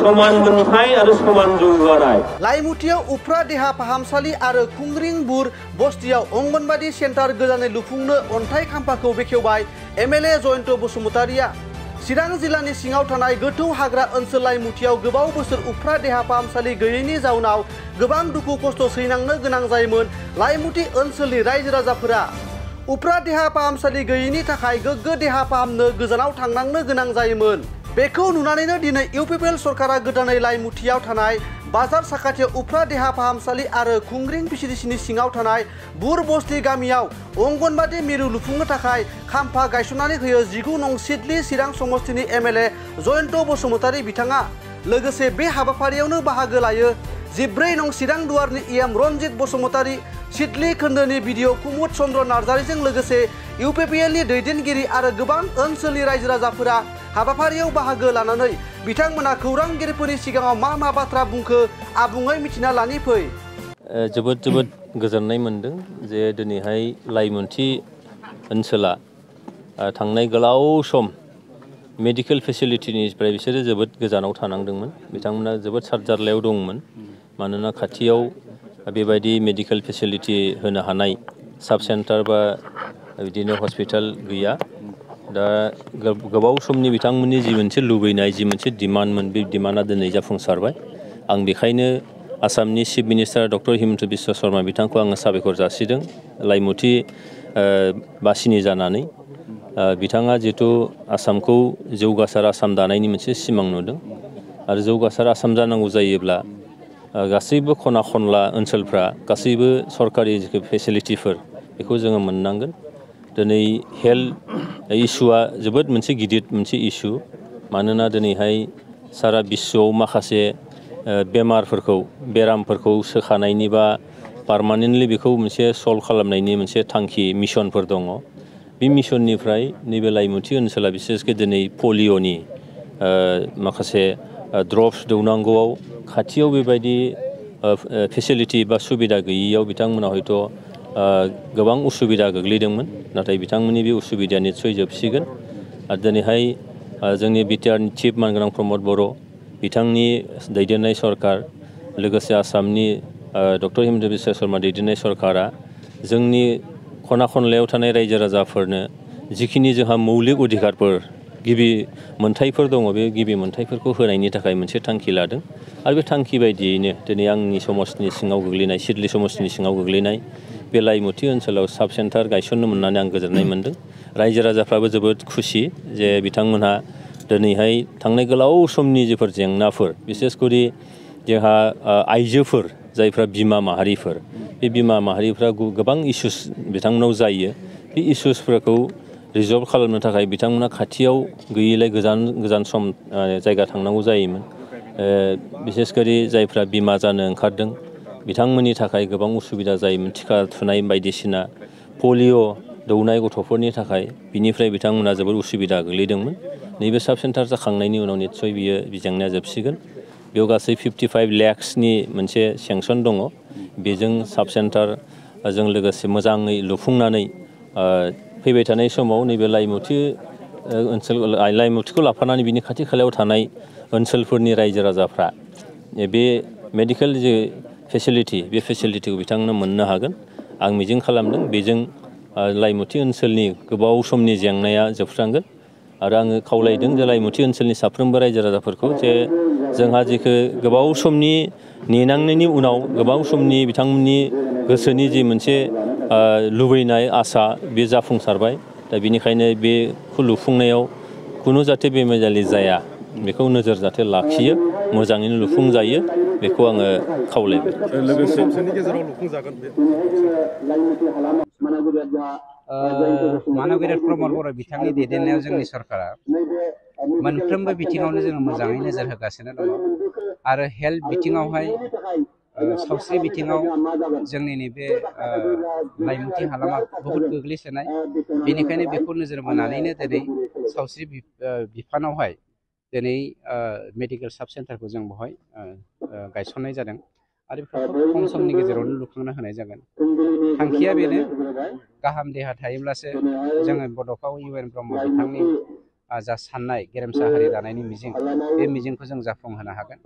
समान मोनथाय आरो समान जौगानाय। लाइमुथियाव उफ्रा देहा फाहामसालि आरो खुंग्रिं बुर बस्तियाव अंगनबादि सेन्टार गोदानै लुफुंनो अन्थाइ खाम्फाखौ बेखेवबाय एमएलए जयन्त बसुमतारिया। चिरां जिल्लानि सिङाव थानाय गोथौ हाग्रा ओनसोल लाइमुथियाव गोबाव बोसोर उफ्रा देहा फाहामसालि गैयैनि जाउनाव गोबां दुखु खस्थ' सैनांनो गोनां जायोमोन लाइमुथि ओनसोलनि रायजो राजाफोरा। उफ्रा देहा फाहामसालि गैयैनि थाखाय गोग्गो देहा फाहामनो गोजानाव थांनांनो गोनां जायोमोन। बेखौ नुनानैनो दिनै इउपिपिएल सरकारा गोदानै लाइमुथियाव थानाय बाजार साखाथियाव उफ्रा देहा फाहामसालि आरो खुंग्रिं पिसिडिसिनि सिङाव थानाय बुर बस्ति गामियाव अंगनबादि मिरु लुफुंनो थाखाय खाम्फा गायसननानै होयो 19 नं सिडली चिरां समस्तिनि एमएलए जयन्त बसुमतारि बिथाङा। लोगोसे बे हाबाफारियावनो बाहागो लायो 14 नं चिरां दुवारनि इएम रनजित बसुमतारि, सिडली खोन्दोनि बिडिअ कुमुद चन्द्र नार्जारिजों लोगोसे इउपिपिएलनि दैदेनगिरि आरो गोबां ओनसोलनि रायजो राजाफोरा हाबाफारियाव बाहागो लानानै बिथांमोना खौरांगिरिफोरनि सिगाङाव मा बाथ्रा बुंखो आबुङै मिथिना लानि फै। जोबोद गोजोननाय मोनदों जे दिनैहाय लाइमुथि ओनसोला थांनाय गोलाव सम मेडिकेल फेसिलिटिनिफ्राय बिसोरो जोबोद गोजानाव थानांदोंमोन। बिथांमोना जोबोद सारजारलायाव दंमोन मानोना खाथियाव बेबायदि मेडिकेल फेसिलिटि होनो हानाय साब सेन्टार बा बिदिनो हस्पिटाल गैया। दा गोबाव समनि बिथांमोननि जि मोनसे लुबैनाय जि मोनसे डिमान्डमोन बे डिमान्डआ दिनै जाफुंसारबाय। आं बेखायनो आसामनि chief minister doctor Himanta Biswa Sharma बिथांखौ आङो साबायखर जासिदों लाइमुथि बासिनि जानानै। बिथाङा जिहेतु आसामखौ जौगासार आसाम दानायनि मोनसे सिमां नुदों आरो जौगासार आसाम जानांगौ जायोब्ला गासैबो खना खनला ओनसोलफ्रा गासैबो सरकारि फेसिलिटिफोर बेखौ जोङो मोननांगोन। दिनै हेल्थ इस्युआ जोबोद मोनसे गिदिर मोनसे इस्यु मानोना दिनैहाय सारा बिश्वआव माखासे बेरामफोरखौ सोखानायनि बा पारमानेन्टलि बेखौ मोनसे सल्भ खालामनायनि मोनसे थांखि मिशनफोर दङ। बे मिशननिफ्राय नैबे लाइमुथि ओनसोला बिसेसके दिनै पलिअनि माखासे ड्रप्स दौनांगौआव खाथियाव बेबायदि फेसिलिटि बा सुबिदा गैयैयाव बिथांमोना हयथ' गोबां उसुबिदा गोग्लैदोंमोन। नाथाय बिथांमोननि बे उसुबिदाया निस्सय जोबसिगोन। आरो दिनैहाय जोंनि बिटिआरनि चिफ मानगोनां प्रमद बर' बिथांनि दैदेननाय सरकार लोगोसे आसामनि डक्टर हिमन्त बिश्व शर्मा दैदेननाय सरकारा जोंनि खना खनलायाव थानाय रायजो राजाफोरनो जिखिनि जोंहा मौलिक अधिकारफोर गिबि मोनथायफोर दङ बे गिबि मोनथायफोरखौ होनायनि थाखाय मोनसे थांखि लादों। आरो बे थांखि बायदियैनो दिनै आंनि समस्तिनि सिङाव गोग्लैनाय सिडली समस्तिनि सिङाव गोग्लैनाय बे लाइमुथि ओनसोलाव साब सेन्टार गायसननो मोननानै आं गोजोननाय मोनदों। रायजो राजाफ्राबो जोबोद खुसि जे बिथांमोनहा दिनैहाय थांनाय गोलाव समनि जिफोर जेंनाफोर बिसेसकरि जोंहा आइजोफोर जायफ्रा बिमा माहारिफोर बे बिमा माहारिफ्रा गोबां इसुस बिथांमोनाव जायो। बे इसुसफोरखौ रिजल्भ खालामनो थाखाय बिथांमोना खाथियाव गैयैलाय गोजान सम जायगा थांनांगौ जायोमोन। बिसेसकरि जायफ्रा बिमा जानो ओंखारदों बिथांमोननि थाखाय गोबां उसुबिदा जायोमोन। टिका थुनाय बायदिसिना पलिअ दौनाय गथ'फोरनि थाखाय बिनिफ्राय बिथांमोना जोबोद उसुबिदा गोग्लैदोंमोन। नैबे साब सेन्टार जाखांनायनि उनाव निस्सय बियो जेंनाया जोबसिगोन। बेयाव गासै 55 लाखसनि मोनसे सेंसन दङ। बेजों साब सेन्टारजों लोगोसे मोजाङै लुफुंनानै फैबाय थानाय समाव नैबे लाइमुथिखौ लाफानानै बिनि खाथि खालायाव थानाय ओनसोलफोरनि रायजो राजाफ्रा बे मेडिकेल जे फेसिलिटि बे फेसिलिटिखौ बिथांमोना मोननो हागोन। आं मिजिं खालामदों बेजों लाइमुथि ओनसोलनि गोबाव समनि जेंनाया जोबस्रांगोन। आरो आङो खावलायदों जे लाइमुथि ओनसोलनि साफ्रोमबो रायजो राजाफोरखौ जे जोंहा जेखौ गोबाव समनि नेनांनायनि उनाव गोबाव समनि बिथांमोननि गोसोनि जि मोनसे लुबैनाय आसा बे जाफुंसारबाय। दा बेनिखायनो बेखौ लुफुंनायाव खुनु जाहाथे बेमेजालि जाया बेखौ नोजोर जाहाथे लाखियो, मोजाङैनो लुफुंजायो बेखौ आङो खावलायबाय। लोगोसे गेजेराव लुफुंजागोन बे मानगेरिया प्रमद बर' बिथांनि दैदेननायाव जोंनि सरकारा मोनफ्रोमबो बिथिङावनो जोङो मोजाङै नोजोर होगासिनो दङ। आरो हेल्थ बिथिङावहाय सावस्रि बिथिङाव जोंनि नैबे लाइमुथि हालामा बहुद गोग्लैसोनाय। बेनिखायनो बेखौ नोजोर बोनानैनो दिनै सावस्रि बिफानावहाय दिनै मेडिकेल साब सेन्टारखौ जों बेवहाय गायसननाय जादों। आरो बेफोरखौ खम समनि गेजेरावनो लुफुंना होनाय जागोन। थांखिया बेनो गाहाम देहा थायोब्लासो जोङो बड'फा इउ एन ब्रह्म बिथांनि जा साननाय गेरेमसा हारि दानायनि मिजिं बे मिजिंखौ जों जाफुंहोनो हागोन।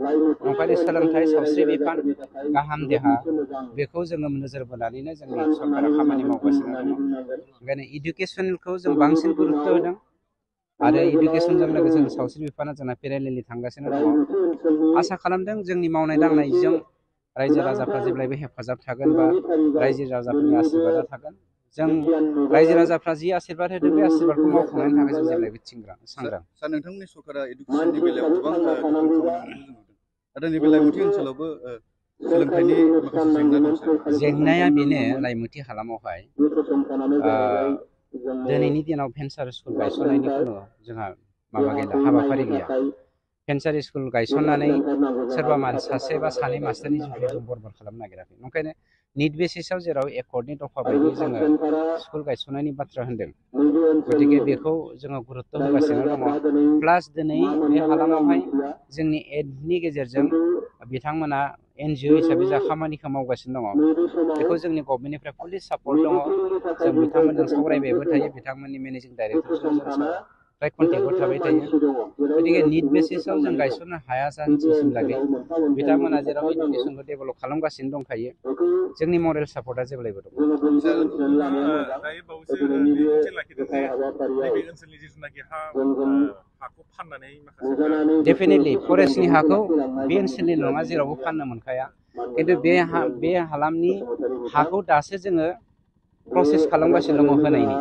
ओंखायनो सोलोंथाइ सावस्रि बिफान गाहाम देहा बेखौ जोङो नोजोर बोनानैनो जोंनि सरकारा खामानि मावगासिनो दङ। ओंखायनो इडुकेसनखौ जों बांसिन गुरुत्व होदों आरो इडुकेसनजों लोगोसे सावस्रि बिफाना जोंना पेरेलेलि थांगासिनो दङ। आसा खालामदों जोंनि मावनाय दांनायजों रायजो राजाफ्रा जेब्लायबो हेफाजाब थागोन बा रायजो राजाफोरनि आशीर्बादा थागोन। जों रायजो राजाफ्रा जि आशीर्बाद होदों बे आशीर्बादखौ मावफुंनायनि थाखाय जों जेब्लायबो सांग्रां। सार नोंथांमोननि सरकारा इडुकेसननि बेलायाव गोबां खामानि मावनायखौ जों नुदों। नाथाय नैबे लाइमोनथि ओनसोलावबो सोलोंथाइनि माखासे जेंना दं। जेंनाया बेनो लाइमोथि हालामावहाय दिनैनि दिनाव भेन्सार स्कुल गायसननायनि खुनु जोंहा माबा गैला, हाबाफारि गैया। भेन्सार स्कुल गायसननानै सोरबा सासे बा सानै मास्टारनि जुदि जों बरबाद खालामनो नागिराखै। ओंखायनो निट बेसिसाव जेराव एकर्डनि दफा बायदि जोङो स्कुल गायसननायनि बाथ्रा होन्दों, गतिके बेखौ जोङो गुरुत्व होगासिनो दङ। प्लास दिनै बे हालामावहाय जोंनि एडनि गेजेरजों बिथांमोना NGO हिसाबै जा खामानिखौ मावगासिनो दङ बेखौ जोंनि गभर्नमेन्टनिफ्राय फुलि सापर्ट दङ। जों बिथांमोनजों सावरायबायबो थायो, बिथांमोननि मेनेजिं डाइरेक्टरजों जों फ्राय कन्टेक्टआव थाबाय थायो। गतिके निट बेसिसाव जों गायसननो हाया जानसिमलागै बिथांमोना जेराव इडुकेसनखौ डेभेलप खालामगासिनो दंखायो, जोंनि मरेल सापर्टआ जेब्लायबो दङ। डेफिनेटलि फरेस्टनि हाखौ बे ओनसोलनि नङा जेरावबो फाननो मोनखाया, खिन्थु बे हालामनि हाखौ दासो जोङो प्रसेस खालामगासिनो दङ होनायनि।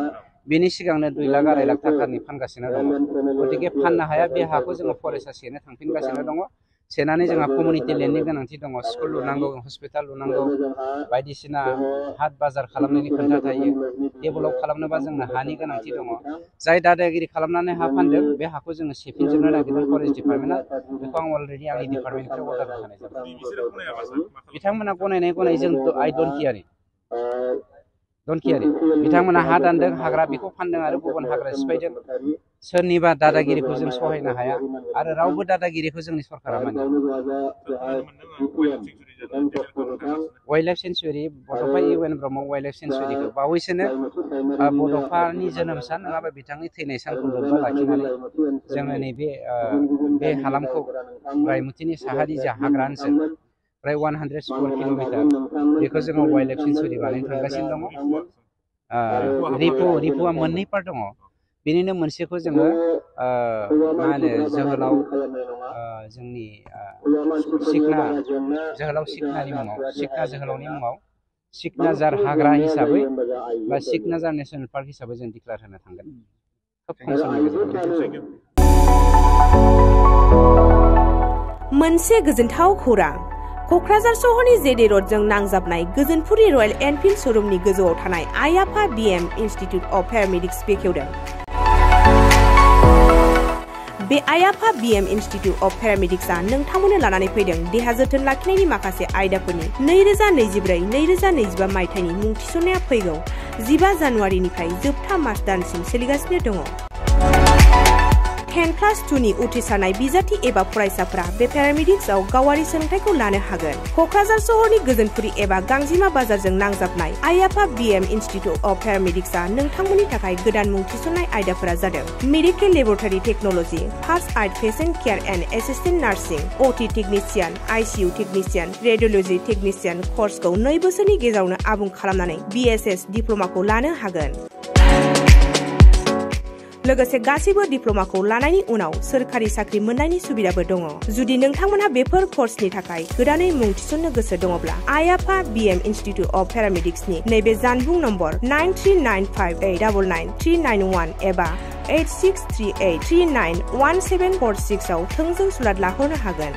बेनि सिगांनो 2 लाख 2.5 लाख थाखानि फानगासिनो दङ। गतिके फाननो हाया बे हाखौ जोङो फरेस्टआ सेनो थांफिनगासिनो दङ। सेनानै जोंहा कमिउनिटि लेन्डनि गोनांथि दङ, स्कुल लुनांगौ, हस्पिटाल लुनांगौ, बायदिसिना हाट बाजार खालामनायनि खोथा थायो। डेभेलप खालामनोबा जोंनो हानि गोनांथि दङ। जाय दादागिरि खालामनानै हा फानदों बे हाखौ जोङो सेफिनजोबनो नागिरदों फरेस्ट डिपार्टमेन्टआ। बेखौ आं अलरेडि आंनि डिपार्टमेन्टनिफ्राय अर्डार होखानाय जाबाय। बिथांमोना गनायनाय जों आइ डन्ट केयार। बिथांमोना हा दानदों, हाग्रा बेखौ फानदों आरो गुबुन हाग्रा सिफायदों। सोरनिबा दादागिरिखौ जों सहायनो हाया आरो रावबो दादागिरिखौ जोंनि सरकारा मानिया। वाइल्ड लाइफ सेन्सुरि बड'फा UN ब्रह्म वाइल्ड लाइफ सेन्सुरिखौ बावैसोनो बड'फानि जोनोम सान नङाबा बिथांनि थैनाय सानखौ लोब्बा लाखिनानै जोङो नैबे बे हालामखौ रायमोथिनि साहारि जा हाग्रा ओनसोल प्राय 100 स्कुवेर किल'मिटार बेखौ जोङो वाइल्ड लाइफ सेन्सुरि बानायनो थांगासिनो दङ। रिपुआ मोननै पार्ट दङ। बेनिनो मोनसेखौ जोङो मा होनो जोहोलाव जोंनि जोहोलाव सिखनानि मुङाव, सिखना जोहोलावनि मुङाव सिखनाजार हाग्रा हिसाबै बा सिखनाजार नेसनेल पार्क हिसाबै जों डिक्लेयार होनो थांगोन खोब खम समनि गेजेराव। मोनसे गोजोनथाव खौरां। क'क्राझार सहरनि जेडे रडजों नांजाबनाय गोजोनपुरि रयेल एनफिल्ड श'रुमनि गोजौआव थानाय आइ आफा BM इनस्टिट्युट अफ पेरामेडिक्स बेखेवदों। बे आइ आफा BM इनस्टिट्युट अफ पेरामेडिक्सआ नोंथांमोननो लानानै फैदों देहा जोथोन लाखिनायनि माखासे आयदाफोरनि 2024-2025 मायथाइनि मुं थिसननाया फैगौ 15 जानुवारिनिफ्राय जोबथा मार्च दानसिम सोलिगासिनो दङ। 10+2नि उथ्रिसारनाय बिजाथि एबा फरायसाफोरा बे पेरामेडिक्सआव गावारि सोलोंथाइखौ लानो हागोन। क'क्राझार सहरनि गोजोनपुरि एबा गांजिमा बाजारजों नांजाबनाय आइ आफा BM इनस्टिट्युट अफ पेरामेडिक्सआ नोंथांमोननि थाखाय गोदान मुं थिसननाय आयदाफोरा जादों medical laboratory technology, first aid patient care and assistant nursing, OT technician, ICU technician, radiology technician कर्सखौ 2 बोसोरनि गेजेरावनो आबुं खालामनानै BSS डिप्ल'माखौ लानो हागोन। लोगोसे गासैबो डिप्ल'माखौ लानायनि उनाव सोरखारि साख्रि मोननायनि सुबिदाबो दङ। जुदि नोंथांमोनहा बेफोर कर्सनि थाखाय गोदानै मुं थिसननो गोसो दङब्ला आइ आफा BM इनस्टिट्युट अफ पेरामेडिक्सनि नैबे जानबुं नम्बर 9395899391 एबा 8638391746 आव थोंजों सुलाद लाहरनो हागोन।